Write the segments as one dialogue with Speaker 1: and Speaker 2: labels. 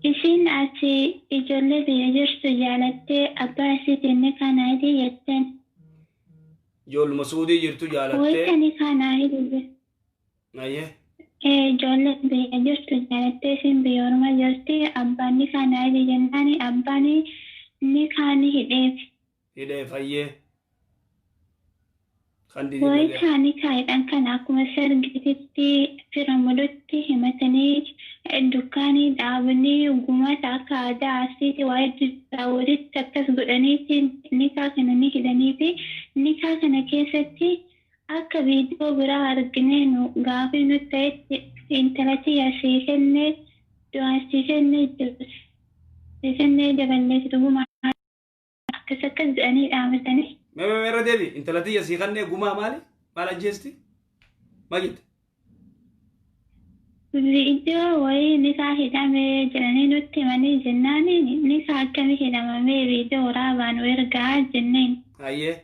Speaker 1: Isiin asi ijoollee biyya jirtu jaalattee abbaa isiitiin nikaa naa hidhi jetteen.
Speaker 2: Ijoolluma Suudii jirtu jaalattee.
Speaker 1: Wayita nikaa naa hidhi jettu.
Speaker 2: Ayyee.
Speaker 1: Ee ijoollee biyya jirtu jaalattee isiin biyya ormaa jirti abbaan nikaa naa hidhi jennaani abbaan nikaa ni hidheef.
Speaker 2: Hidheef ayyee. Kan didin dhagaya.
Speaker 1: Wayita nikaa hidhan kana akkuma sargiititti fira mulutti himatanii dukkaanii dhaabanii gumaata akka aadaa Arsiiti waa hedduu raawwatitti akkas godhaniiti nikaa kana ni hidhaniifi nikaa kana keessatti akka viidiyoo biraa arginee nu gaafii nutti ta'etti intala tiyya sii kenne du'aan sii kenne jiru sii kenne daballeessitu gumaa Akkas akkas jedhanii dhaamatanii.
Speaker 2: Mee mee irra deebi intala tiyya sii kannee gumaa maali? Maal ajjeesti? Maal jette?
Speaker 1: Viidiyoo wayii nikaa hidhame jedhanii nutti himanii jennaani nikaa akkamii hidhamamee viidiyoo waraabaa nu ergaa jenneen.
Speaker 2: Hayyee.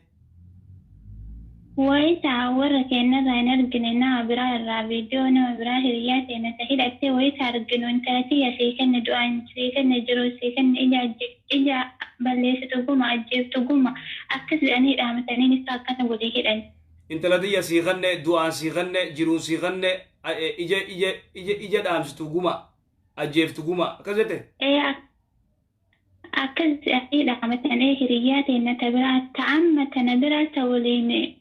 Speaker 1: Wayita warra keennarraa hin argine nama biraa irraa viidiyoo nama biraa hiriyyaa teenna ta hidhatte wayita arginu intala tiyya sii kenne du'aan sii kenne jiruun sii kenne ija ija balleessitu guma ajjeeftu guma akkas jedhanii dhaamatanii nikkaa akkana walii hidhan.
Speaker 2: Intala tiyya sii kenne du'aan sii kenne jiruun sii kenne ija ija ija ija dhaamsitu guma ajjeeftu guma akkas jette?
Speaker 1: Ee Akkas jedhanii dhaamatanii hiriyyaa teenna ta biraa ta amma tana bira ta woliin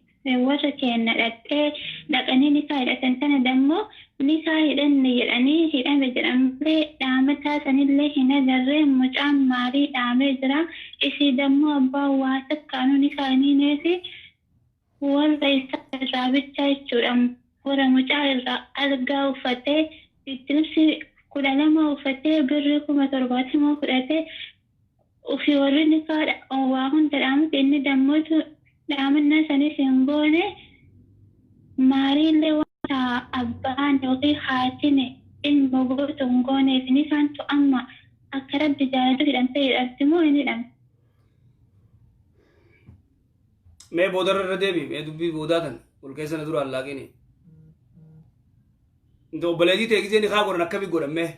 Speaker 1: worra keenna dhaxxee dhaqanii nikaa hidhatan tana dammoo nikaa hidhanne jedhanii hidhame jedhan malee dhaamataa sanillee hin agarre mucaan maarii dhaamee jira isii dammoo abbaan waa takkaanuu nikaa hin hiineefi Warra isaa irraa bichaa jechuudha. Warra mucaa irraa algaa uffatee, bittimsi 12 uffatee, birrii 70,000 fudhatee, ufii warri nikaa waa hunda dhaamate inni dammotu dhaamannaa sanis hin goone, maariillee wanta abbaan yookiin haatin ilmo gootu hin gooneef nikaantu amma akka Rabbi jaalatu hidhamtee hidhamti moo hin hidhamtu?
Speaker 2: Mee boodarra irra deebi mee dubbii boodaa tan ol keessa na duraan laaqini. Inta obboleettii ta'e gisee nikaa godhan akkami godhan mee?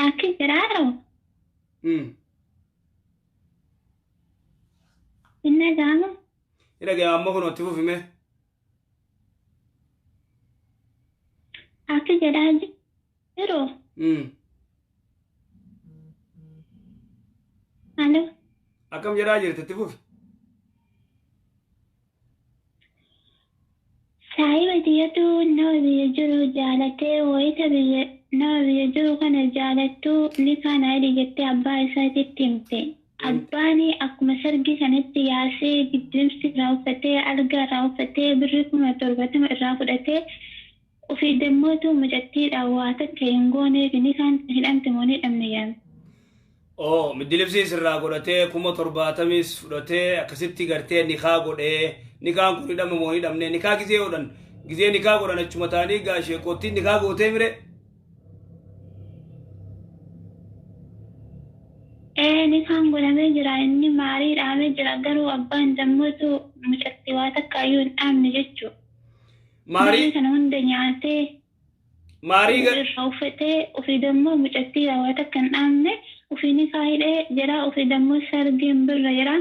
Speaker 1: Akki jiraaroo hin dhaga'amu.
Speaker 2: Ni dhaga'ama amma kun itti fufi mee?
Speaker 1: Akki jedhaa jiru. Alo.
Speaker 2: Akkam jedhaa jirti itti fufi.
Speaker 1: Saahiba tiyyatu nama biyya jiru jaalatee wayita biyya nama biyya jiru kana jaalattu nikaa naa hidhi jettee abbaa isaatitti himte. Abbaan akkuma sargii sanatti yaasee giddimsi irraa uffatee algaa irraa uffatee birrii 70,000 irraa fudhatee Ufii demmootuu mucattiidhaan waa takka hin gooneefi nikaan tun hidhamte moo hin hidhamne yaame.
Speaker 2: Oh middilibsiis irraa godhatee 70,000s fudhatee akkasitti gartee nikaa godhee nikaan kun hidhame moo hin hidhamne nikaa gizee godhan gizee nikaa godhan achuma taanii gaa sheekoottiin nikaa gootee mire.
Speaker 1: Ee nikaan godhamee jira inni maarii dhaamee jira garuu abbaan dammootu mucatti waa takkaayyuu hin dhaamne jechuu.
Speaker 2: Maarii
Speaker 1: Birrii kana hunda nyaatee
Speaker 2: maarii ga
Speaker 1: irraa uffatee ofii dammoo mucattii waa takka hin dhaamne ofii nikaa hidhee jedhaa ofii dammoo sargiin birra jedhaa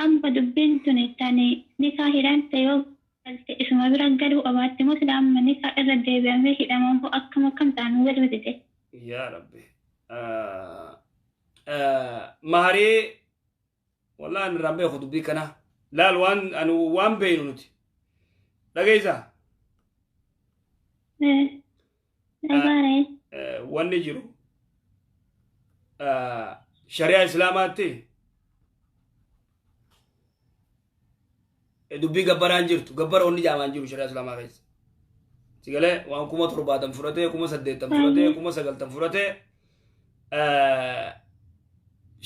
Speaker 1: amma dubbiin tuni tani nikaa hidhamte yoo galte isuma bira galuu qabaatti moo sila amma nikaa irra deebi'amee hidhama moo akkam akkam ta'a nu galuu dide.
Speaker 2: Yaa rabbi. Maarii Wallahi ani irraan beeku dubbii kana. Laal waan ani waan beeynu nuti. Dhageessaa?
Speaker 1: Dhagaaree.
Speaker 2: Wanni jiru shari'aa islaamaatti dubbii gabbaraan jirtu gabbara wanni jaamaan jiru shari'aa islaamaa keessa. Sigalee waan 70,000 fudhatee 80,000 fudhatee 90,000 fudhatee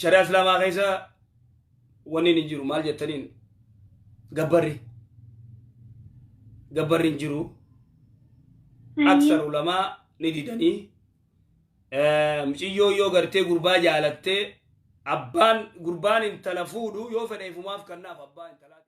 Speaker 2: shari'aa islaamaa keessa wanni hin jiru maal jettaniin gabbarri gabbarri hin jiru. Aksar ulamaa ni didanii muciyyoo yoo gartee gurbaa jaalattee abbaan gurbaan intala fuudhu yoo fedhe ifumaaf kannaaf abbaa intalaa.